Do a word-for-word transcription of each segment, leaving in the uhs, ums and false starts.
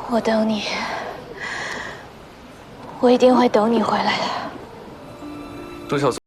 我等你，我一定会等你回来的。周小松。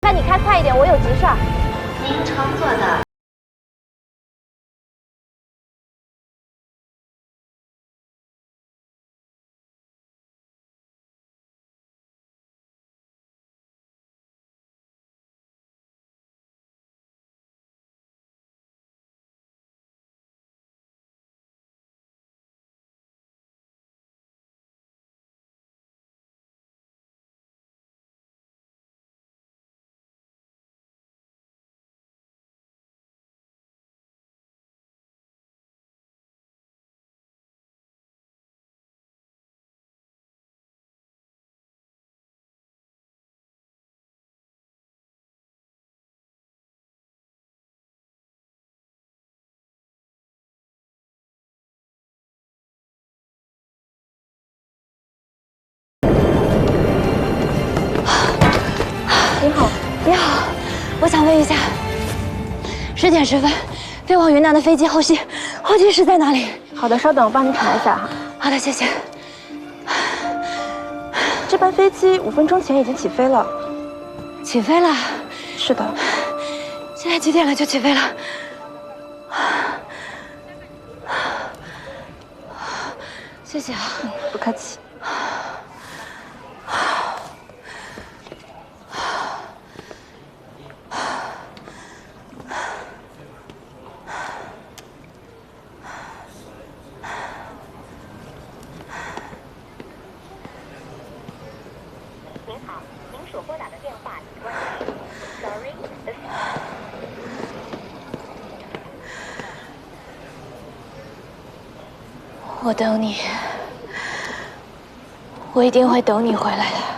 看你开快一点，我有急事儿。您乘坐的。 你好，你好，我想问一下，十点十分飞往云南的飞机后续，候机室在哪里？好的，稍等，我帮你查一下哈。好的，谢谢。这班飞机五分钟前已经起飞了。起飞了？是的。现在几点了？就起飞了？谢谢啊。不客气。 您好，您所拨打的电话已关机。Sorry, this 我等你，我一定会等你回来的。